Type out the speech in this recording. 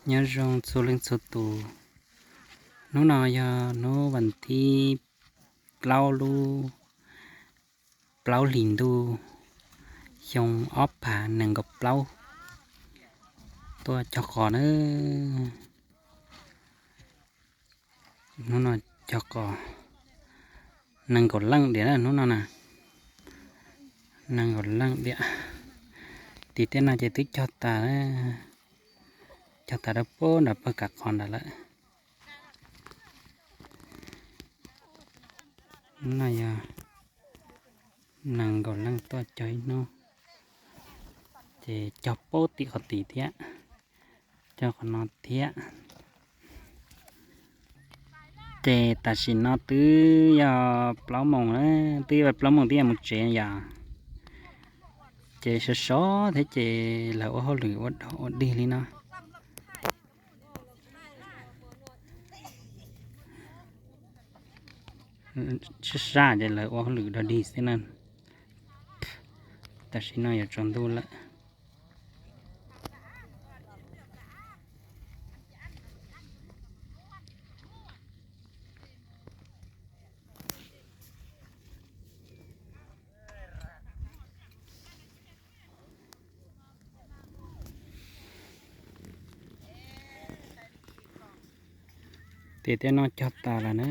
Nyob zoo txhua leej txhua tus, hnub no yog hnub vas thib plaub lub plaub hlis ntuj xyoo ob phav nees nkaum plaub, tuaj cog qos na. Hnub no cog qos nees nkaum leej diam na hnub no na, nees nkaum leej diam. Tim tej no ces twb cog tas, cog tas rau pem nram pawg kav qos nram lawm. Hnub no yog nees nkaum leej tuaj cog ib hnub, ces cog pem tim qhov tid thiab, cog qhov no thiab. Ces tam sim no twb yog plaub moos, twb yog plaub moos twb yuav mus tsev yom. Ces sov sov thiab ces lawv ua hauj lwm ua dog ua dig li no. Sab sab ces lawv ua hauj lwm dog dig xwb na. Tam sim no yuav tsaus ntuj lawm. Tim tej no cog tas lawm na.